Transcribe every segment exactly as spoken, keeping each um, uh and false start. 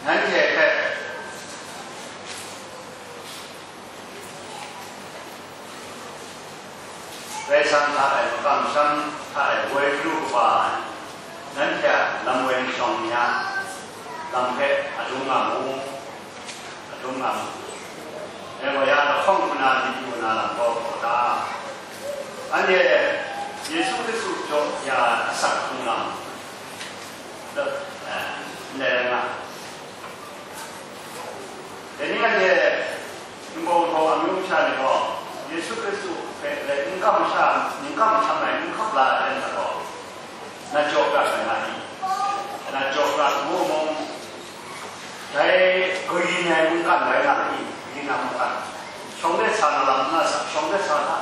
Nanhte hpe Karai Kasang hta e, makam masham hta e, woi garu kaba ai, nanhte a lam woi shawng ni a lam hpe adum nga mu, adum nga mu. Dai gaw ya, lahkawng hku na myit yu na lam gaw hpaw ta? Anhte Yesu Hkristu jaw ya asak hkrung lam, eh, ndai rai nga. Dai ni anhte Ningpawng htaw amyu masha ni gaw, Yesu Hkristu hpe n kam masha, n kam masham ai n hkap la ai hta gaw, na jaw prat ai nga i? Na jaw prat ngu mung, dai kayin ai mungkan rai nga i? Kayin ai mungkan, shawng de sa na lam nna, shawng de sa hta,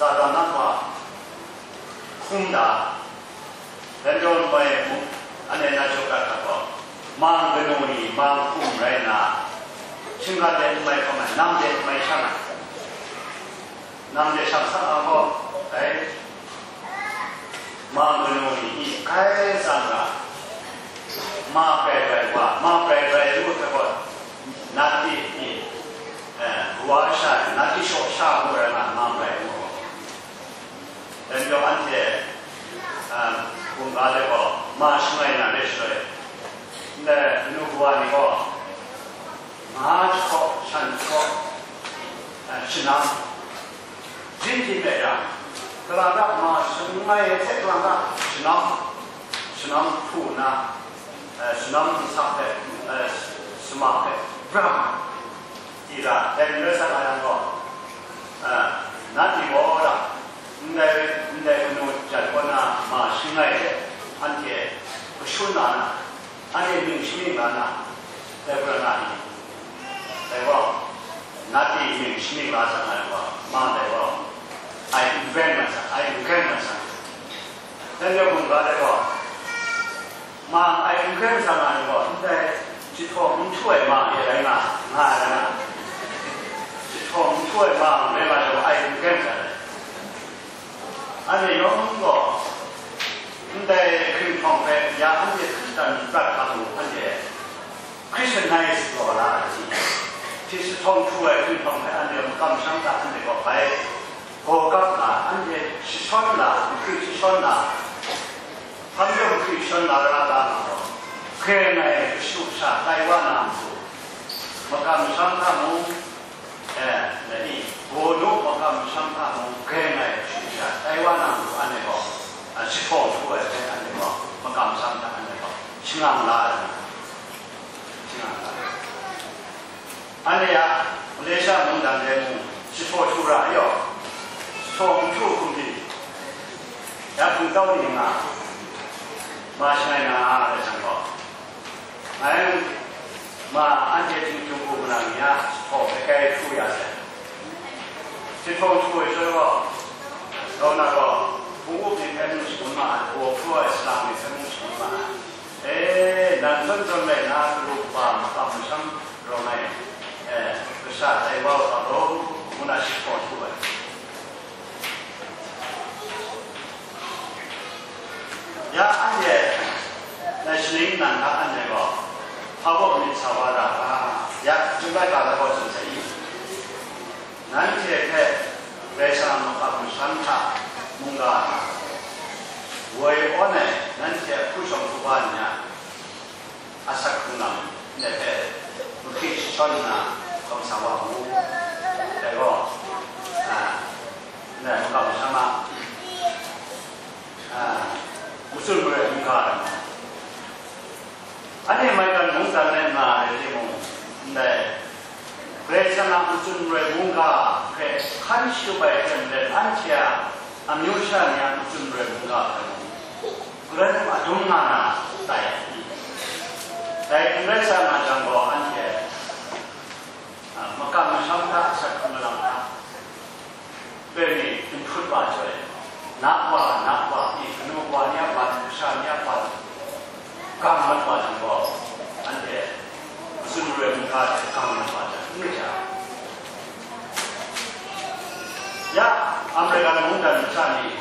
Satan na hkrum da. Dai majaw, npai mung, anhte na jaw prat hta gaw, mang kanu ni mang hkum rai nna, shinggan de n mai hkawm ai, nang de n mai shang ai, nang de shang sat na gaw, dai mang kanu ni i kai tsang ra, ma prai rai wa, ma prai rai lu hte gaw, nat di i, eh, wa sha, nat di shaw sha ngu rai nga, mang rai ngu. Dai majaw anhte, a, hkungga de gaw ma shangai na re shaloi, ndai kanu kawa ni gaw, nga jahkaw, shan jahkaw, a, shanam, jin jin de yang, kalang ta ma shangai ai hte kalang ta shanam, shanam hpu nna, a, shanam nsak hte, a, sma hte bram, Tira, dai n rai sa nga yang gaw, a, nat ni gaw la, ndai, ndai kanu jan kaw na ma shangai hte anhte kashun la na, anhte ning shamying la na, dai hpra nga ni? Dai gaw, nat ni ning shamying la sa nga yang gaw, ma dai gaw, ai n rai nga sa, ai n rai nga sa. Dai ni hkungga dai gaw, ma ai n rai sa nga ai gaw, ndai jahtaw n htu ai ma e rai nga, nga ai rai nga. Jahtaw n htu ai ma n rai nga ai gaw, ai n rai sa ai. Anhte yawng gaw, ndai hkringhtawng hpe ya anhte Hkristan prat hkam mu, anhte Christianize taw la ai ni, hti jahtaw n htu ai hkringhtawng hpe anhte makam masham hta anhte gaw bai gaw kap la, anhte jashawn la, mahkri jashawn la, hkam yawng mahkri jashawn la ra ta nga gaw, hkren ai kashu kasha tai wa na matu, makam masham hta mung, eh, dai ni, gaw nu makam masham hta mung, hkren ai kashu kasha tai wa na matu, anhte gaw, a, jahtaw n htu ai hpe anhte gaw, makam masham hta anhte gaw, shangang la ai. Anhte a Malaysia mungdan de mung jahtaw htu ra ai yaw, jahtaw n htu hkum ni, ya hpung tau ni nga, ma shangai na a rai jang gaw, ngai ma anhte htingtung hku manang ni a jahtaw hpe kai hkru ya sai. Jahtaw n htu ai shaloi gaw, grau na gaw, hpung up ni hpe mung shangun ma ai, gaw hpru ai salang ni hpe mung shangun ma ai. E, nan zawn zawn rai na, garu kaba makam masham rawng ai, e, kasha tai wa u ga law, ngu na shi hkaw htu ai. Ya anhte, nai shaning nan hta anhte gaw, hpa baw myit sa wa ra ga, ya, chyum laika la gaw tsun sai i? Nanhte hpe Karai Kasang a makam masham hta mungga na, woi awn ai nanhte a hku shawng hku ba ni a asak hkrung lam ndai hpe mahkri jashawn nna hkawm sa wa mu. Dai gaw, a, ndai makam masham a, a, matsun marai mungga ai. Anhte maigan mungdan e nga ai timung, ndai Karai Kasang a matsun marai mungga hpe hkan shatup ai hte maren, anhte a amyu sha ni a matsun marai mungga hpe mung, Karai Kasang adum nga na tai. Dai n rai sa nga jang gaw, anhte, a, makam masham hta, asak hkrung lam hta, Dai ni n hput wa joi, nak wa, nak wa, i, kanu kawa ni a ban, kasha ni a ban, gang mat wa jang gaw, anhte matsun marai mungga hte gang mat wa jang, n kaja. Ya, American mungdan masha ni,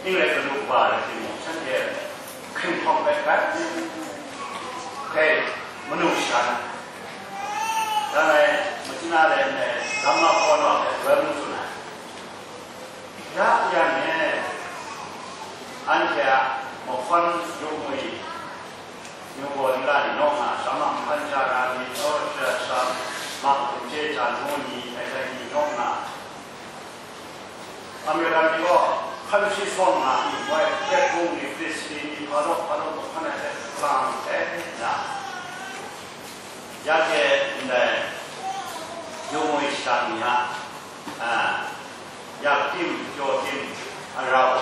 ning rai kanu kawa rai timung, shanhte hkringhkawng hpe gat, hkrai, Manu sha na, dai machyin a let me, lam ma hkaw na hpe, rai mu tsun ai. Ya yang e, anhte a mahkawn yawng ngwi, yawng gaw lila ni nawng na, sha ma nhkan ja na ni, aw, sha, sha ma hkum chye ja nu ni, ai dai ni nawng na, American ni gaw hkan shi sawng nga ni, wai, Pet Bung ni, Frisbee ni, hpa law, hpa law, hkan ai hte hkang hte na. Ya hte ndai yawng ngwi shadang ni a, a, yak tim, jaw tim, arau,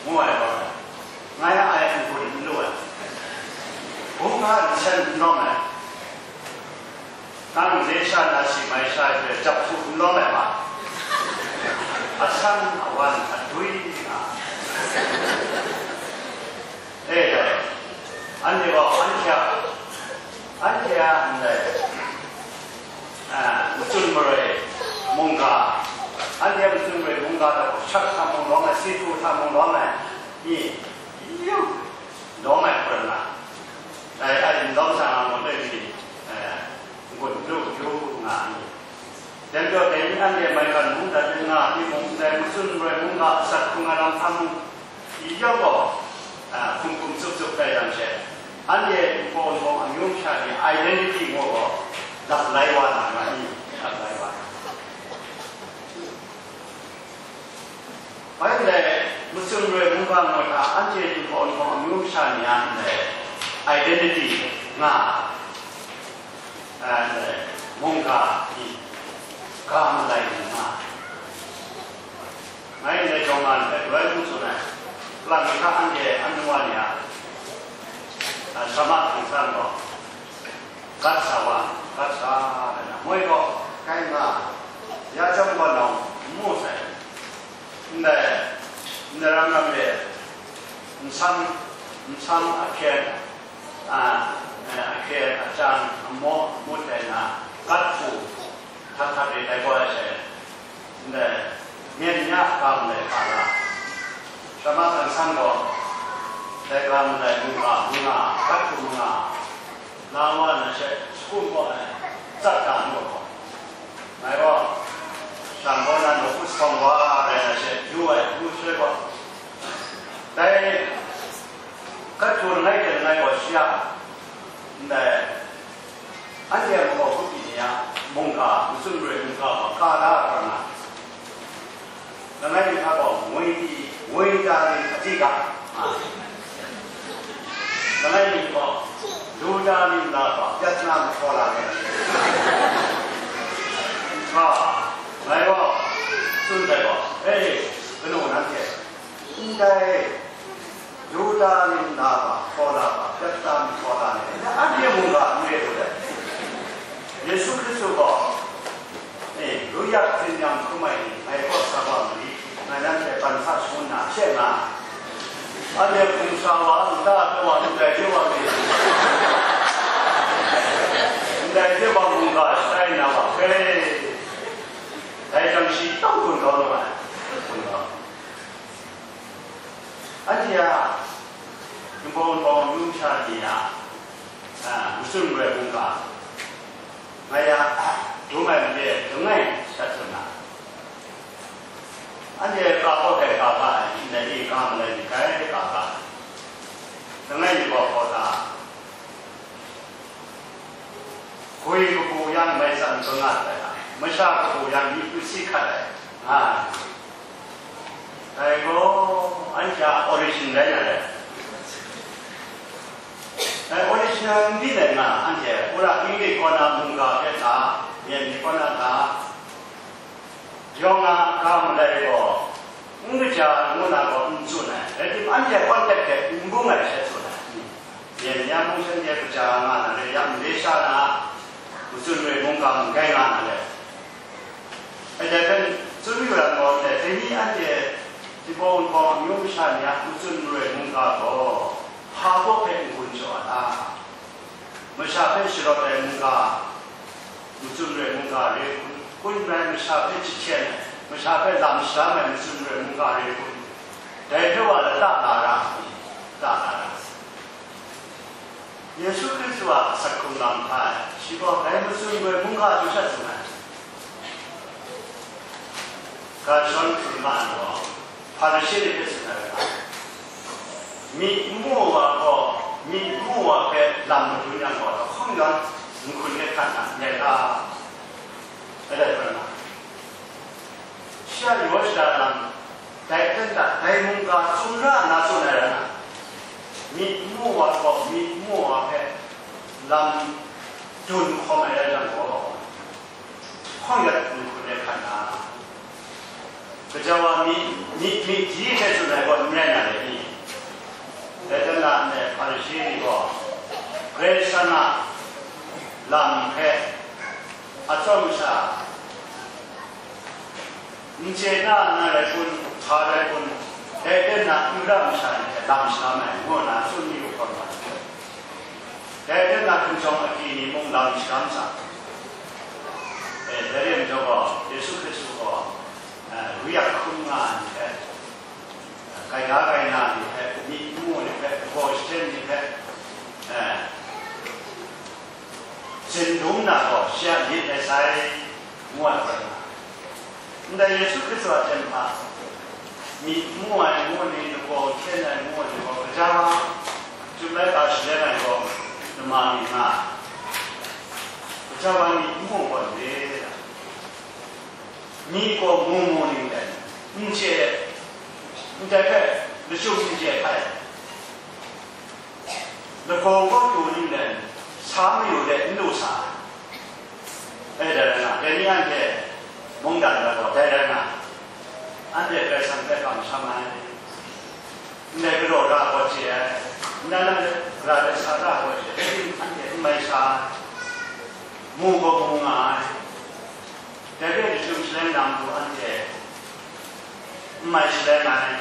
ngu ai gaw, ngai a ai n-gun n lu ai. Hpung hkan nsen n lawm ai. Nang ndai sha na si mai sha jep hku n lawm ai ma. Asan awan adwi nga. E dai, anhte gaw anhte a, anhte a ndai, a, matsun maroi mungga, anhte a matsun maroi mungga hta gaw shak hta mung lawm ai, si hku hta mung lawm ai, ni, yu, lawm ai hkrum nga. Dai, ai n lawm sa nga mung dai ni, e, n-gun lu yu nga ni. Dai majaw, dai ni anhte maigan mung dat nga timung, dai matsun maroi mungga asak hkrung ai lam hta mung, i yawng gaw, a, hkum hkum tsup tsup tai yang she, anhte npawt npawt amyu masha ni identity ngu gaw, lap lai wa na nga ni, lap lai wa na. Bai ndai, matsun maroi mungga ngu hta, anhte npawt npawt amyu masha ni a ndai, identity nga, a, ndai, mungga ni, ga malai ni nga. Ngai ndai jawng nga ndai, galoi mung tsun ai, kalang ni hta anhte anu wa ni a, a, sama hpang san gaw, gat sa wa, gat sa ai na moi gaw, kai nga, ya chyawm gaw nawng n mu sai. Ndai, ndai ram ram le, nsam, nsam ahkyen, a, eh, ahkyen, achang, amaw, amut ai na, gat hku, htat htat re tai gaw ai she, ndai, myen ya ga malai hpa na, shama san san gaw, dai ga malai mungga, manga, gat hku manga, la wa na she, skum gaw ai, tsat ga mu gaw, ngai gaw, shang gaw na nawku sawng wa rai na she, yu ai, yu soi gaw, dai, gat hku langai hte langai gaw shi a, ndai, anhte a makau kup ni a mungga, matsun maroi mungga gaw, ka da ai hkra nga, langai mi hta gaw, ngwi di, ngwi da ni hkati ga, a. Langai mi gaw, lu da ni nla gaw, pyat na mahkaw la ai. Ga, ngai gaw, tsun dai gaw, e, kanu nanhte, ndai, Yuda ni nna ga, hkaw la ga, pyat da mi hkaw la ni, anhte mungga n re lu let, Yesu Hkristu gaw, e, lu yak hpyen yang hkrum ai ni, ngai kaw sa wa mali, ngai nanhte ban sa shangun na, she nga, anhte hpung sa wa, nta taw wa, ndai de wa mi, ndai de wa mungga shatai na wa hpe, dai jang shi tawng gun kau lu ai, gun kau. Anhte a, nbawng nbawng yu sha ni a, a, matsun rai mungga, ngai a, dung ai made, dung ai sha tsun na. Anhte ka kaw kai ka ga ai, ndai ni ka malai ni kai ka ga. Dung ai ni gaw hkaw ta, Gwi kabu yang mai tsan pangat ai, masha kabu yang myi hpyi si hkat ai, nga ai. Dai gaw, anhte a origin rai na rai. Dai original n byin ai nga, anhte, Ura Inglik kaw na mungga hpe hta, myen ni kaw na hta, Yawng a ga malai gaw, n kaja ngu na gaw n tsun ai, rai timung, anhte contact hte n bung ai she tsun ai. Myen ni a mung shanhte kaja nga na re, ya Malaysia na, matsun re mungga n gai nga na re. Anhte hpe tsun yu rat gaw, ndai dai ni anhte, Jinghpaw Wunpawng amyu masha ni a matsun re mungga gaw, hpa baw hpe n gun shaw a ta? Masha hpe sharawt ai mungga, matsun re mungga re hkun, hkun rai masha hpe jahten ai, masha hpe lam shadam ai matsun re mungga re hkun, dai hpe wa lata la ra, lata la ra. Yesu Hkristu Asak hkrung lam hta e, shi gaw dai matsun gaw mungga chyu shat tsun ai. Ga shawn hkrung ma ai gaw, Hparishe ni hpe tsun ai, myi n mu wa gaw, myi n mu wa hpe lam madun yang gaw, lahkawng yawn nhkun de hkan na, n rai ta? Adat pran na, shi a yaw shada lam, dai hten hta dai mungga tsun ra nna tsun ai rai na, myi n mu wa gaw, myi n mu wa hpe lam dun hkawm ai rai yang gaw, hkawng yat nhkun de hkan na, gaja wa myi, myi, myi di hte tsun ai gaw n rai na le ni? Dai hten na ndai Hparishe ni gaw, Karai Kasang a lam hpe a tsawm masha, n chye na, n na rai kun, hpa rai kun, dai hten na n ra masha ni hte lam sharam ai, ngu nna tsun yu hkawm ai. Dai hten na hkinjawng agyi ni mung lam sharam sa. E, dai rai majaw gaw, Yesu Hkristu gaw, e, wi yak hkrum nga ai ni hte, gaida gaina ni hpe, myi n mu ni hpe, gaw shaten ni hpe, e, zindum na gaw, shi a myit rai sai, ngu ai hkrai nga. Ndai Yesu Hkristu a ten hpa, myi n mu ai ngu ni, lagaw n hkyen ai ngu ni gaw, gaja wa, chyum laika shaleng ai gaw, nama mi nga ai. Gaja wa myi n mu gaw n re, myi gaw mu mu ning let, n chye, ndai hpe lachyum n chye hkai. Lagaw kaw pru ning let, sa mayu let n lu sa ai. E, dai rai na, dai ni anhte mungdan la gaw, dai rai na, anhte Karai Kasang hpe kamsham ai, ndai galaw ra gaw chye ai, nnan anhte ra ai sa ra gaw chye ai, anhte n mai sa ai, mu gaw mu nga ai, dai hpe lachyum shaleng na matu anhte n mai shaleng ai,